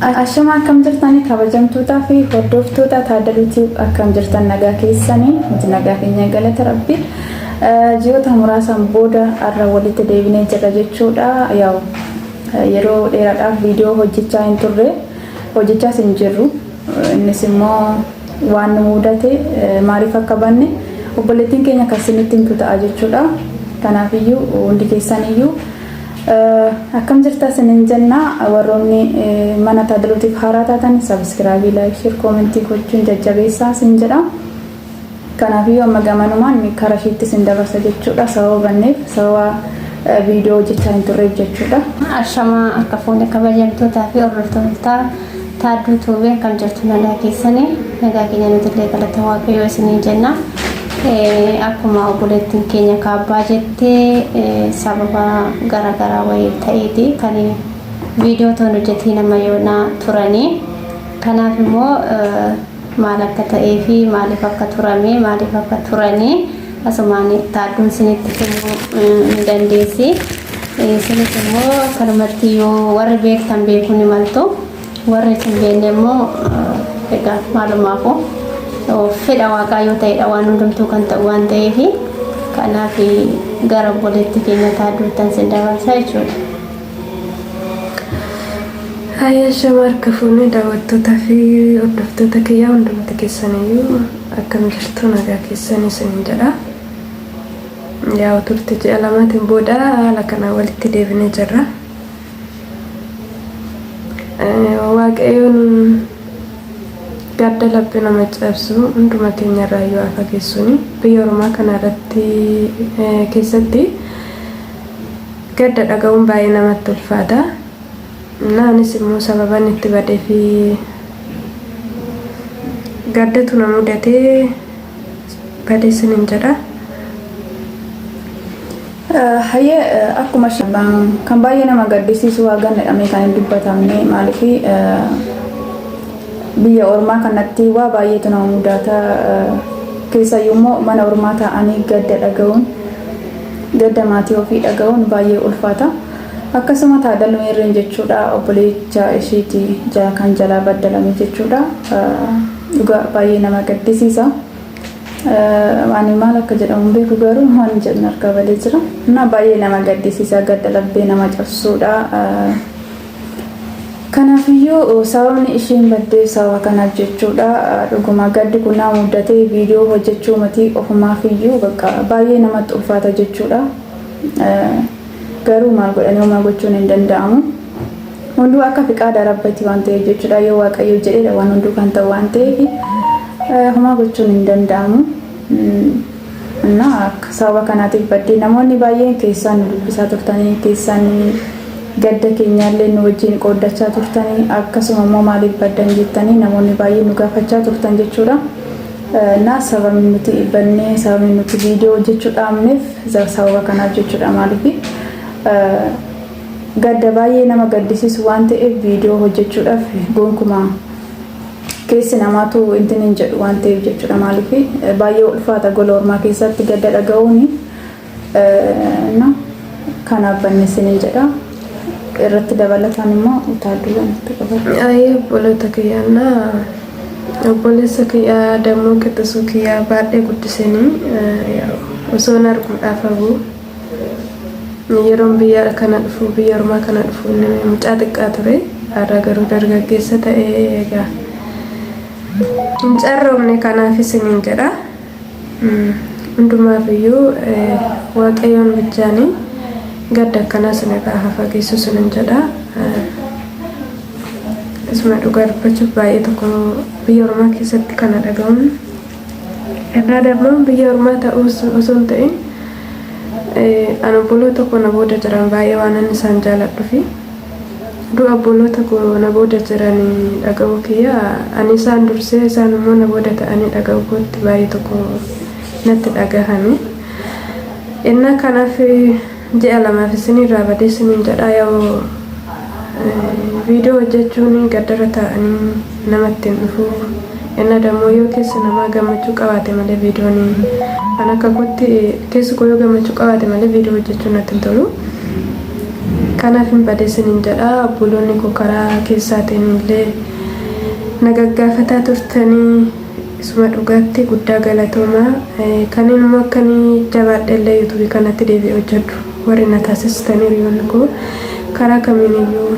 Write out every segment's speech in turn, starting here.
Ashama, akkam jirtanii kabajamtootaa fi hordoftoota Taaddaluu Tube? Akkam jirtan? Nagaa keessanii? Nuti nagaa keenya, galata Rabbi. Ji'oota muraasaan booda har'a walitti deebinee jirra jechuudha. Yaa'u, yeroo dheeraadhaaf viidiyoo hojjechaa hin turre, hojjechaas hin jirru. Innis immoo waan nu mudate, maaliif akka banne obboleettiin keenya kan isinitti himtu ta'a jechuudha. Kanaafiyyuu hundi keessaniyyuu akkam jirta isinin jenna. Warroonni mana Taaddaluutiif haaraa taatan subscribe, like, share, comment gochuun jajjabeessaa isin jedha. Kanaafiyyuu amma gamanumaan karaa ishiitti isin dabarsa jechuudha. Sababa banneef, sababa viidiyoo hojjechaa hin turreef jechuudha. Ashamaa, akka fuula kabajamtootaa fi hordoftoota Taadduu Tube, akkam jirtu? Nagaa keessanii? Nagaa keenya nuti illee, galata Waaqayyoo isinii jenna. Akkuma obboleettiin keenya kaabbaa jettee, sababa garaagaraa wayii ta'eeti kan viidiyoo toon hojjetii nama yoonaa turanii. Kanaaf immoo maal akka ta'ee fi maaliif akka turame, maaliif akka turanii asumaan taadduun isinitti himuu ni dandeessi. Isinis immoo akkanumatti yoo warri beektan beekuu ni maltu. Warri hin beekne immoo egaa maalumaafu fedha Waaqaa yoo ta'edha waan hundumtuu kan ta'u waan ta'eef, kanaaf gara obboleetti keenya taadduuttan sin dabarsa jechuudha. Hayya, harka fuunee daawwattootaa fi hordoftoota kiyyaa hundumti keessaniyyuu, akkam jirtu? Nagaa keessanii isinin jedha. Yaa'u, turte ji'a 2tiin booda haala kanaan walitti deebinee jirra. Waaqayyoon gadda laphee nama cabsu hunduma keenya irraa iyyuu haa fageessuuni. Biyya ormaa kana irratti keessatti gadda dhaga'uun baay'ee namatti ulfaata. Naanis immoo sababan itti badee fi gaddatu na mudatee badee isinin jedha. Hayyee, akkuma kan baay'ee nama gaddisiisu waa ganna kan hin dubbatamne, maaliif biyya ormaa kanatti waa baay'eetu nama mudata. Keessayyuu immoo mana ormaa taa'anii gadda dhaga'uun, gadda maatii ofii dhaga'uun baay'ee ulfaata. Akkasuma Taadaluu Irreen jechuudha, obboleecha ishiiti kan jalaa baddalame jechuudha. Dhugaa baay'ee nama gaddisiisa. Ani maal akka jedhamu beeku, garuu waan jedhu harkaa balee jira. Na baay'ee nama gaddisiisa, gadda laphee nama cabsuudha. Kanaafiyyuu sababni isheen baddee sababa kanaaf jechuudha. Dhuguma gaddi kun nama mudatee viidiyoo hojjechuu matii ofumaafiyyuu bakka baay'ee namatti ulfaata jechuudha. Garuu maal godhanii, homaa gochuun hin danda'amu. Hunduu akka fiqaada Rabbaati waan ta'eef jechuudha. Yoo Waaqayyo jedhedha waan hunduu kan ta'u waan ta'eef, homaa gochuun hin danda'amu. Sababa kanaatiif baddee. Namoonni baay'een keessaan nu dubbisaa turtanii, keessaan gadda keenyaallee nu wajjin qooddachaa turtanii, akkasuma immoo maaliif baddan jettanii namoonni baay'een nu gaafachaa turtan jechuudha. Na sababni nuti bannee, sababni nuti viidiyoo hojjechuu dhaabneef sababa kanaaf jechuudha. Maaliif gadda baay'ee nama gaddisiisu waan ta'eef, viidiyoo hojjechuudhaaf gonkumaa keessi namaatu intin hin jedhu waan ta'eef jechuudha. Maaliif baay'ee ulfaata gola ormaa keessatti gadda dhaga'uuni. Na kanaaf banne isiniin jedha. Irratti dabalataan immoo utaalduuwwan itti qabatu. Ayyee, obboloota kiyyaannaa, obboleessa kiyyaa dammoo qixxisuu kiyyaa baadhee guddisanii osoo hin arguudhaaf hagu yeroon biyya kana dhufu, biyya ormaa kana dhufu, inni mucaa xiqqaa ture. Har'a garuu dargaggeessa ta'ee egaa hin carroomne, kanaaf isiniin jedha. Hundumaaf iyyuu Waaqayyoon bichaanii gadda akkanaa isinirraa haa fageessu isinin jedha. Isuma dhugaa dubbachuuf baay'ee tokko biyya ormaa keessatti kana dhaga'uun, irraa dammoo biyya ormaa ta'uu osoo hin ta'in, an obboloota koo na booda jiran baay'ee waan inni isaan jaaladhu fi du'a obboloota koo na booda jiran dhaga'uu kiyya, ani isaan dursee isaan immoo na booda ta'anii dhaga'uu kootti baay'ee tokko natti dhagahame. Innaa kanaaf ji'a 2f isinirraa badee isiniin jedha. Yoo viidiyoo hojjechuun gaddara ta'anii namatti hin dhufu. Inna dammoo yoo keessa namaa gammachuu qabaate malee, viidiyoon an akka kootti keessi koo yoo gammachuu qabaate malee viidiyoo hojjechuun natti hin tolu. Kanaaf hin bade isiniin jedha. Obboloonni koo karaa keessaatiin illee na gaggaafataa turtanii isuma dhugaatti guddaa galatoomaa. Kan immoo akka inni jabaadhe illee yuutuubii kanatti deebi'ee hojjedhu warri na taasistanii hiriyoonni koo karaa kamiin iyyuu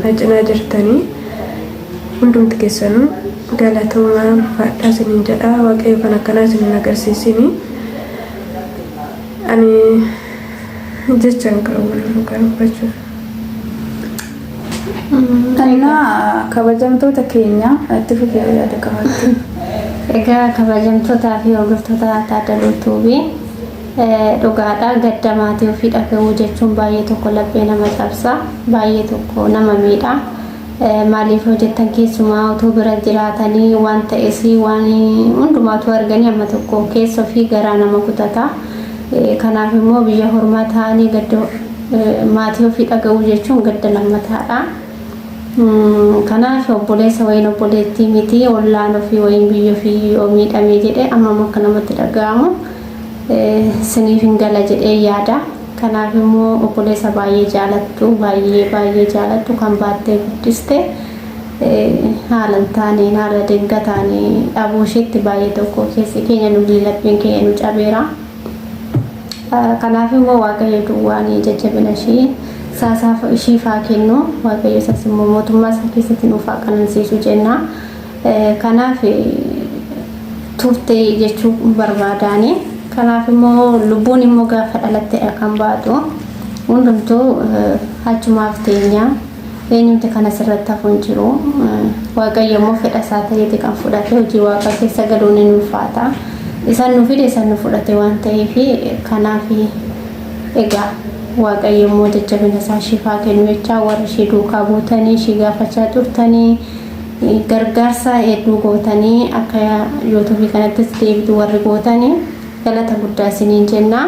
na cinaa jirtanii hundumti keessanuu galatoomaa ulfaadhaa isiniin jedha. Waaqayyo kan akkanaa isin hin agarsiisinii. Ani jecha hin qabu dhugaa dubbachuuf. Innaa kabajamtoota keenya itti fufee yaada qabaatte. Egaa kabajamtootaa fi hordoftoota Taaddaluu Tuubii dhugaadha gadda maatii ofii dhaga'uu jechuun baay'ee tokko laphee nama cabsa baay'ee tokko nama miidha. Maaliif yoo jettan keessumaa utuu bira jiraatanii waan ta'es waan hundumaatu arganii amma tokko keessa ofii garaa nama kutata. Kanaaf immoo biyya hormaa ta'anii gadda maatii ofii dhaga'uu jechuun gadda lammataadha. Kanaaf obboleessa wayiin obboleettii miti ollaan ofii wayiin biyya ofii yoo miidhame jedhe ammam akka namatti dhaga'amu siniif hin gala jedhee yaada. Kanaaf immoo obboleessa baay'ee jaalattu baay'ee baay'ee jaalattu kan baattee guddiste haala hin taaneen haala dingataan dhabuu isheetti baay'ee tokko keessi keenya nu lapheen keenya nu cabeera. Kanaaf immoo Waaqayyo duwwaan jajjabina ishii saasaaf ishiif haa kennu Waaqayyo isas immoo mootummaa isaa keessatti nuuf haa qanansiisu jenna. Kanaaf turte jechuu barbaadaani. Kanaaf immoo lubbuun immoo gaafa dhalattedha kan baatu. Hundumtuu achumaaf teenya. Eenyumti kan asirratti hafu hin jiru. Waaqayyo immoo fedha isaa ta'eeti kan fudhate hojii waaqaa keessa galuun hin ulfaata. Isaan nu fide isaan nu fudhate waan ta'eef kanaaf egaa Waaqayyo immoo jajjabina isaa ishiif haa kennu jechaa warri ishii duukaa buutanii ishii gaafachaa turtanii gargaarsa hedduu gootanii akka yuutuubii kanattis deebitu warri gootanii galata guddaa isiniin jenna.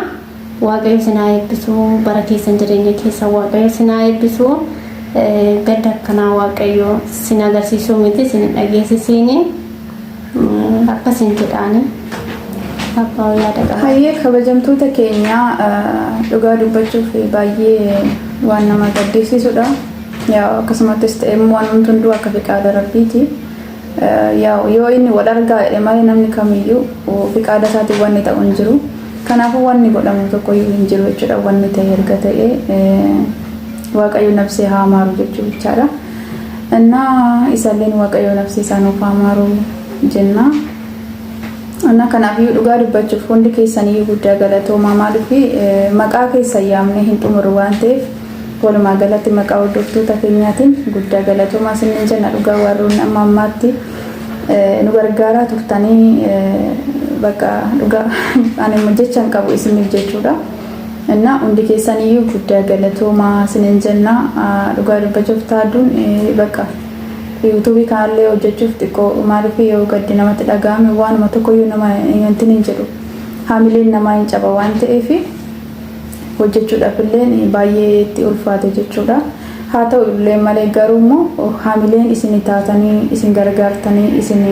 Waaqayyo isin haa eebbisu bara keessan jireenya keessan Waaqayyo isin haa eebbisu. Gadda akkanaa Waaqayyo sin agarsiisuu miti isin hin dhageessisiini. Akkasin jedhaani. Abbaa yaada qaba. Hayyee kabajamtoota keenya dhugaa dubbachuuf baay'ee waan nama gaddisiisudha. Yaa akkasumattis ta'e immoo waan hunduu akka fiqaada rabbiiti. Yaa yoo inni wal argaa jedhe malee namni kamiyyuu fiqaada isaatiin wanni ta'u hin jiru. Kanaafuu wanni godhamu tokkoyyuu hin jiru jechuudha. Wanni ta'e erga ta'e Waaqayyo nafsee haa maaru jechuu bichaadha. Innaa isalleen Waaqayyo nafsee isaa nuuf haa maaru jenna. Innaa kanaafiyyuu dhugaa dubbachuuf hundi keessaniyyuu guddaa galatoomaa maaliif maqaa keessan yaamnee hin xumurru waan ta'eef walumaa galatti maqaa hordoftoota keenyaatiin guddaa galatoomaa isiniin jenna dhugaa warroonni amma ammaatti nu gargaaraa turtanii bakka dhugaa ani immoo jecha hin qabu isiniif jechuudha. Innaa hundi keessaniyyuu guddaa galatoomaa isiniin jenna dhugaa dubbachuuf taadduun bakka yuutuubii kanallee hojjechuuf xiqqoo maaliif yoo gaddi namatti dhaga'ame waanuma tokkoyyuu nama wanti hin jedhu haamileen namaa hin caba waan ta'eef hojjechuudhaaf illee baay'ee itti ulfaate jechuudha. Haa ta'u illee malee garuu immoo haamileen isin taatanii isin gargaartanii isin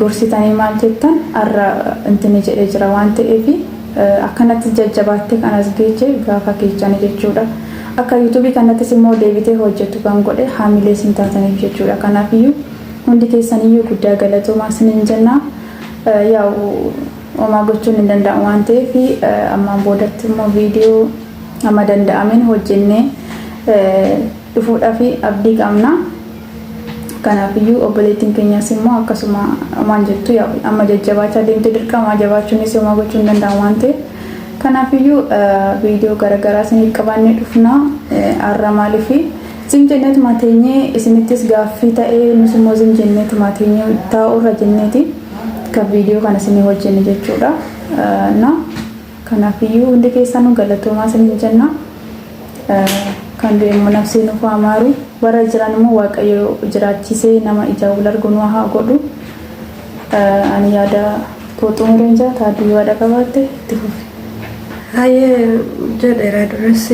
gorsitanii maal jettan har'a intini jedhee jira waan ta'eef akkanatti jajjabaattee kan as geeche gaafa keechanii jechuudha. Akka yuutuubii kanattis immoo deebitee hojjettu kan godhe haamilee isin taataniif jechuudha. Kanaafiyyuu hundi keessaniyyuu guddaa galatoomaa isiniin jenna. Yaa'u homaa gochuun hin danda'amu waan ta'eef ammaan boodatti immoo viidiyoo amma danda'ameen hojjennee dhufuudhaaf abdii qabna. Kanaafiyyuu obboleettiin keenyas immoo akkasuma waan jettu amma jajjabaachaa deemte dirqama jabaachuunis homaa gochuu hin danda'amu waan ta'eef. Kanaafiyyuu viidiyoo garaagaraa isiniif qabannee dhufna har'a maaliif zim jenneetuma teenyee isinittis gaaffii ta'ee nus immoo zim jenneetuma teenyee taa'urra jenneeti kan viidiyoo kana isinii hojjenne jechuudha. Na kanaafiyyuu hundi keessanuu galatoomaa isiniin jenna. Kan du'e immoo nafsee nuuf haa maaru. Warra jiran immoo Waaqayyo jiraachisee nama ijaan wal argu nu haa godhu. Ani yaada koo xumureen jira. Taadduu yaada qabaatte itti fufi. Hayyee jedheera duras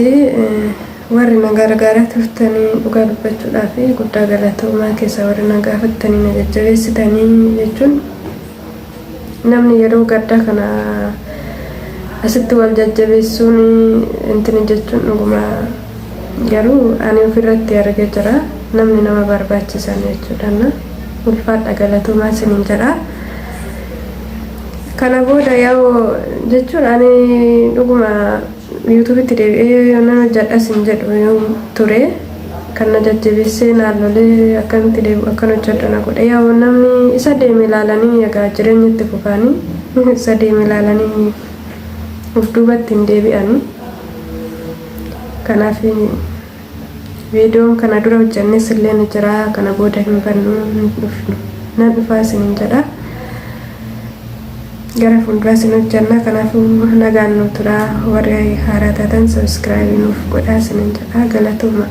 warri na gargaaraa turtanii dhugaa dubbachuudhaaf guddaa galatoomaa keessa warri na gaafattanii na jajjabeessitanii jechuun namni yeroo gaddaa kana Asitti wal jajjabeessuun intini jechuun dhuguma garuu ani ofirratti argee jira namni nama barbaachisan jechuudha. Ulfaadha galatoomaa isiniin jedha. Kana booda yaa'u jechuun ani dhuguma YouTubeitti deebi'ee nan hojjedhas hin jedhu ture. Kan na jajjabeessee naannolee akkamitti deebi'u akkan hojjedhu na godhe. Yaa'u namni isa deeme ilaalanii egaa jireenya itti fufaanii isa deeme ilaalanii of duubatti hin deebi'anii. Kanaaf viidiyoon kana dura hojjennes illee ni jira. Kana booda hin bannu hin dhufnu. Nan dhufaa isiniin jedha. Gara fuulduraa isin hojjenna. Kanaafuu nagaan nu turaa. Warri haaraa taatan subscribe nuuf godhaa isiniin jedha. Galatooma.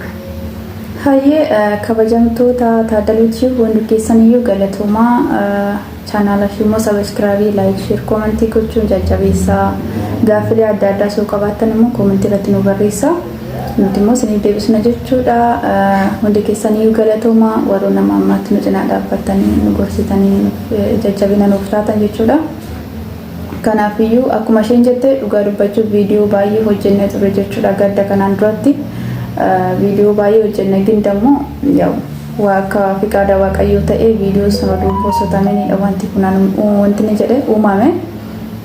Hayyee, kabajamtoota Taaddaluu hundi keessaniyyuu galatoomaa. Chaanaala fi immoo subscribe, like, share, comment gochuun jajjabeessaa. Gaaffilee adda addaa soo qabaattan immoo comment irratti nu barreessaa. Nuti immoo isiniif deebisna jechuudha. Hundi keessaniyyuu galatoomaa, warroon nama ammaatti nu cinaa dhaabbattanii nu gorsitanii jajjabina nuuf taatan jechuudha. Kanaafiyyuu akkuma isheen jette, dhugaa dubbachuuf viidiyoo baay'ee hojjennee turre jechuudha. Gadda kanaan duratti viidiyoo baay'ee hojjenne, gindammoo yaa'u akka fiqaada Waaqayyoo ta'ee viidiyoo sana oduu postotaminidha wanti kun wanti ni jedhe uumame.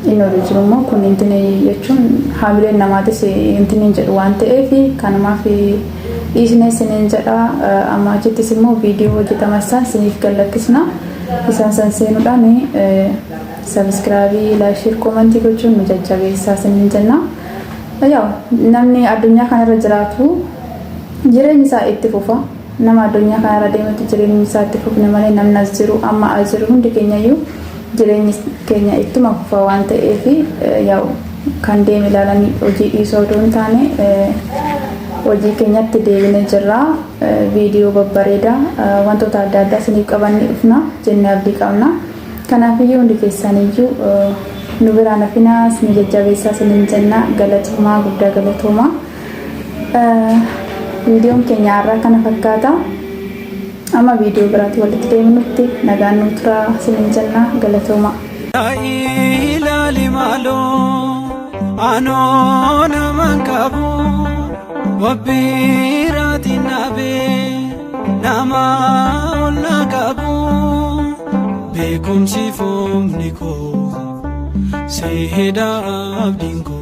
Inni oduu jiru immoo kun intini jechuun haamileen namaatis intini jedhu waan ta'eef kanumaaf dhiisnee isiniin jedha. Amma achittis immoo viidiyoo hojjetama isaan isiniif gallakkisna. Isaan san seenuudhaan subscribe, like, share, comment gochuun nu jajjabeessaa isiniin jenna. Yaa, namni addunyaa kanarra jiraatu jireenyi isaa itti fufa. Nama addunyaa kanarra deemutti jireenyi isaa itti fufne malee namni as jiru, amma as jiru hundi keenyayyuu jireenyi keenya ittuma fufa waan ta'eef, yaa'u kan deeme ilaalanii hojii dhiisuu odoo hin taane hojii keenyatti deebinee jirra. Viidiyoo babbareedaa wantoota adda addaa isiniif qabannee dhufna jennee abdii qabna. Kanaafiyyuu hundi keessaniyyuu nu biraan hafinaa, isin jajjabeessaa isiniin jenna. Galatoomaa, guddaa galatoomaa. Viidiyoon keenya har'aa kana fakkaata. Amma viidiyoo biraatti walitti deebinutti nagaan nu turaa isiniin jenna, galatoomaa. Ilaali maaloo, anoo naman qabu wabbiiraatiin nabee nama ol na qabu beekumsi foomni koo si hidha abdiin koo.